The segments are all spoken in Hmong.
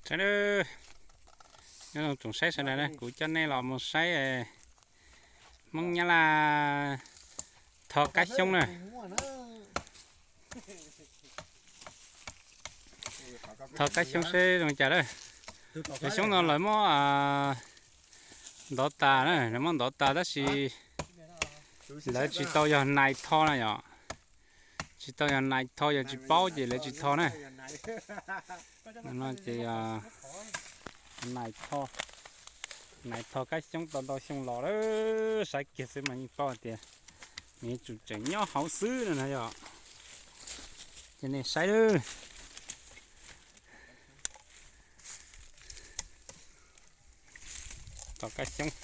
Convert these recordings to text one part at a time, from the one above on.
Saib nawb, nyob zoo tsoom saib sawv daws na, kuv coj nej los mus saib Hmoob Nyab Laj tho kab xyoob na. Tho kab xyoob seb zoo li cas lawm. Cov xyoob no lawv muab ntov tas na, lawv muab ntov tas tab sis lawv tsis tau yog nais tho na yom. Tsis tau yog nais tho, yog tsis paub ces lawv tsis tho na. No ces nais tho, nais tho kab xyoob tau ntau xyoo los lawm, saib kiag xwb mas yeej paub hais tias nws yuav tsum tseem nyob hauv xwb no na yom. Ces nej saib lawm. Tho kab xyoob,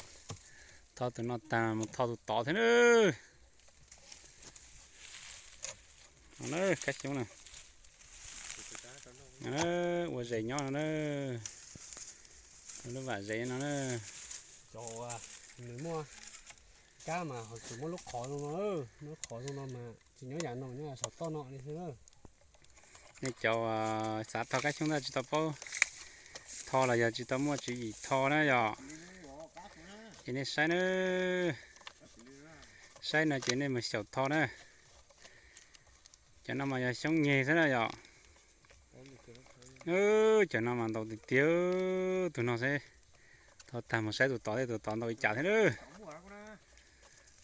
tho tus no tag mus tho tus tod thiab na. No na, kab xyoob na. Ua zes nyob no na. Lub vam zes no na. Cov uas nws muaj kab mas ho tseem muaj lub qhov zoo no, lub qhov zoo no mas tsis nyob yam no, nyob saum toj no li xwb na. Nej cov xav tho kab xyoob tab tsis tau paub tho los yog tsis tau muaj tswv yim tho na yom, ces nej saib na. Saib no ces nej mus xyaum tho na. Cov no mas yog xyoob nyeg xwb na yom. Cov no mas ntau tiag tiag. Tus no seb, tho tag mus saib tus tod, tus tod ntau li cas thiab na.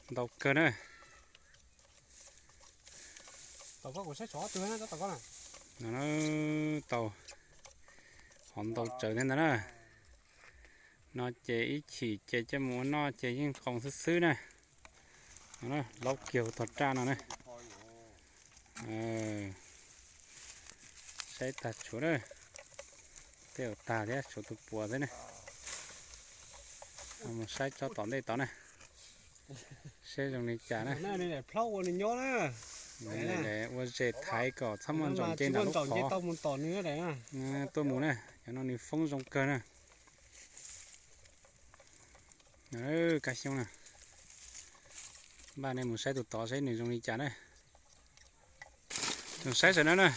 Ntau kawg na. No tau, hov ntau tsawv thiab ntag na. No ces ib chim ces coj mus ua noj ces yeej qoo xwb xwb na. Laub kiag hauv tog raj no na. Saib tag tshuav na. Tej zaum tag thiab, tshuav tus puas xwb na. Mus saib tsob tom ntej tod na, seb zoo li cas na. Ua zes thaiv kom txhob muaj ntsaum nce nram lub qhov tuaj mus na. Cov no nws foob zoo kawg na. Kab xyoob na, npaj nej mus saib tus tod seb nws zoo li cas na. Tsoom saib sawv daws na,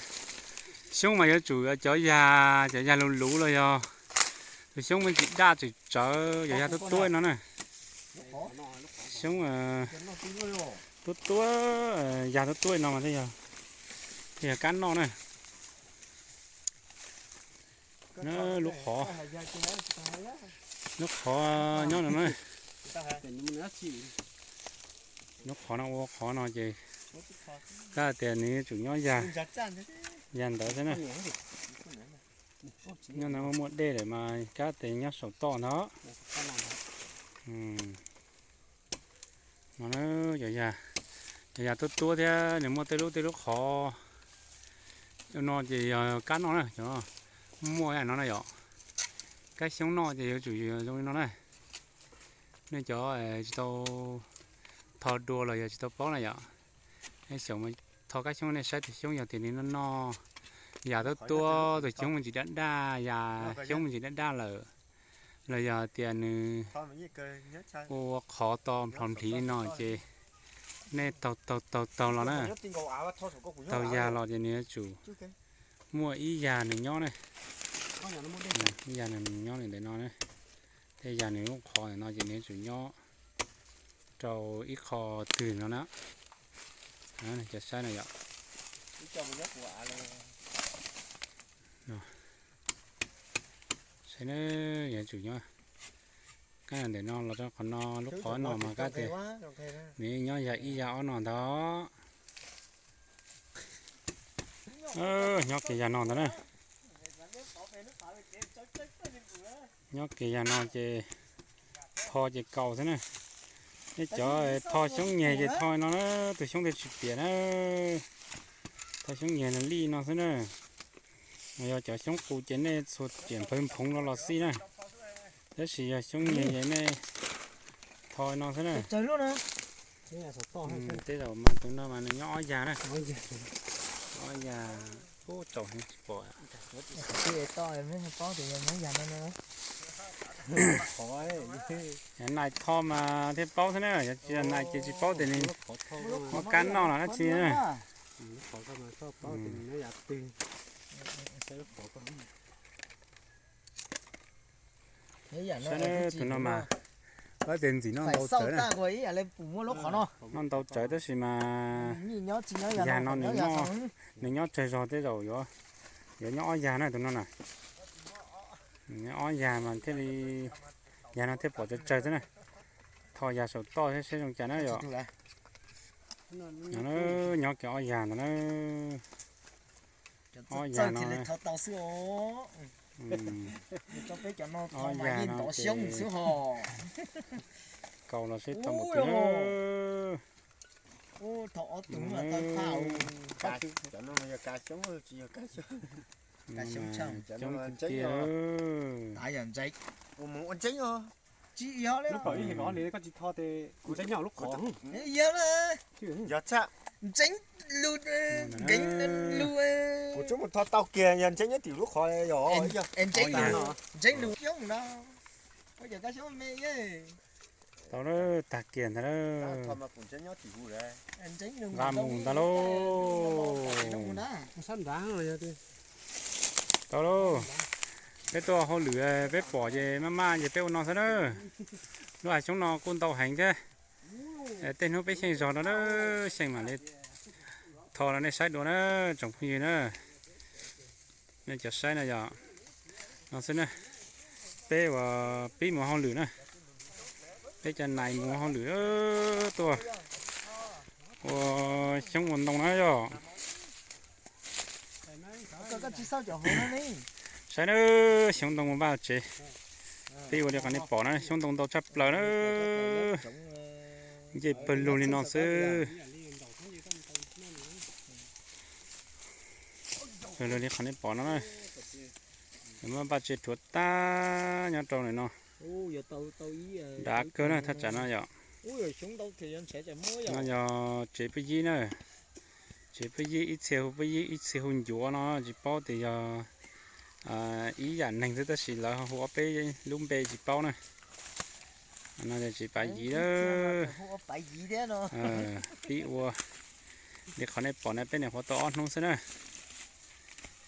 xyoob mas yuav tsum cov yag, cov yag luv luv los yog tus xyoob me ntsis daj tsis tsawv, cov yag tuab tuab no na. Xyoob tuab tuab, yag tuab tuab no mas thiaj yog, thiaj yog kab noj na. Lub qhov, lub qhov nyob no na. Lub qhov no ua qhov no ces kab tias nws yuav tsum nyob yag, yag ntawd xwb na. Nyob no muaj dej lawm mas kab tias nyob saum toj ntag. No, cov yag tuab tuab thiab nws muaj tej lub tej lub qhov no ces yog kab noj na, cov muaj no na yom. Kab xyoob noj ces yuav tsum zoo li no na. Nej cov tsis tau tho dua los yog tsis tau paub na yom, nej xyaum tho kab xyoob nej saib tus xyoob yog tias nws noj noj yag tuab tuab, tus xyoob me ntsis daj daj, yag xyoob me ntsis daj daj lawm, los yog tias nws ua qhov to nplhov nplhiv li no ces nej taug taug taug taug los na, taug yag los ces nws yuav tsum muaj ib yag nws nyob na. Ib yag nws nyob li ntawm no na. Tej yag nws lub qhov ntawm no ces nws yuav tsum nyob rau ib qho twg no na. Cov saib no yom. Saib na, yuav tsum nyob kab ntawm no los rau qhov no, lub qhov no mas kab tias nws nyob yag ib yag ob no ntag. Nyob kiag yag no ntag na. Nyob kiag yag no ces tho ces kaus xwb na. Nej cov tho xyoob nyeg ces tho no na, tus xyoob thiaj tsis piam na. Tho xyoob nyeg no lij no xwb na. Yog cov xyoob qus ces nej txhua riam nphawv nphoov los los xij na. Tab sis yog xyoob nyeg ces nej tho no xwb na. Tej zaum mas tus no mas nws nyob ob yag na. Ob yag, ub, tsaus heev tsis pom. Nais tho mas thiaj paub xwb na, yog tsis nais ces tsis paub tias nws muaj kab noj los dab tsi na. Lub qhov no txhob paub tias nws nyob yam twg. Saib lub qhov ko. Saib na, tus no mas, tab sis ntxim noj ntau tsawv na. Noj ntau tsawv tab sis mas yag no nws nyob tsawg zog tej zaum yuav, yuav nyob ob yag na tus no na. Nyob ob yag mas thiaj li, yag no thiaj pom tsawg tsawg xwb na. Tho yag saum toj thiab seb zoo cas na yom. Nyob kiag ob yag ntawd na. Ob yag no, ob yag no ces kaus los seb tau npaum twg. Coob tiag tiag. Ntseeb lus, kuv tsuas mus tho tau kiag yog ntseeb nyob tim lub qhov, yog ntseeb lus xyoob no. Tau lawm, tag kiag ntag lawm. Nqa mus ntag lauj. Tau lauj. Peb tuaj hauj lwm, peb pom ces maj maj ces peb ua no xwb na. Lub hav xyoob no kuj ntau heev thiab. Tej hnub peb xyeej zog no na, xyeej mam li tho rau nej saib dua na, tsoom phooj ywg na. Nej cov saib no yog no xwb na, peb uas pib mus hauj lwm na, peb cov nais mus hauj lwm tuaj ua xyoob ua ntoo na yog. Saib na, xyoob ntoo mus npaj tsev, peb ua li qhov nej pom na, xyoob ntoo ntau tshaj plaws na, ncej pawg lug li no xwb. Pawg lug li qhov nej pom no na, muab npaj tsev rhuav tag nyob rau ntawm no. Dav kawg na thaj tsam no yom. No yog tsev pub yib na, tsev pub yib ib txhia hu pub yib ib txhia hu ncuav no tsis paub tias yog ib yam neeg xwb tab sis lawv ho hu ob peb lub npe tsis paub na. No yog tsev pav yiv lawm. Pib ua li qhov nej pom na, peb nyuam qhuav tau ob hnub xwb na.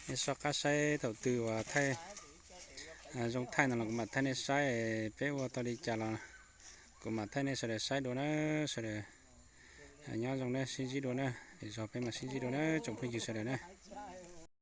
Nej soj qab saib thaum twg uas thaij zoo thaij no los kuv mam thaij nej saib, peb ua tau li cas los kuv mam thaij nej sawv daws saib dua na, sawv daws nyob zoo na, sib ntsib dua na, lwm zaug peb mam sib ntsib dua na tsoom phooj ywg sawv daws na.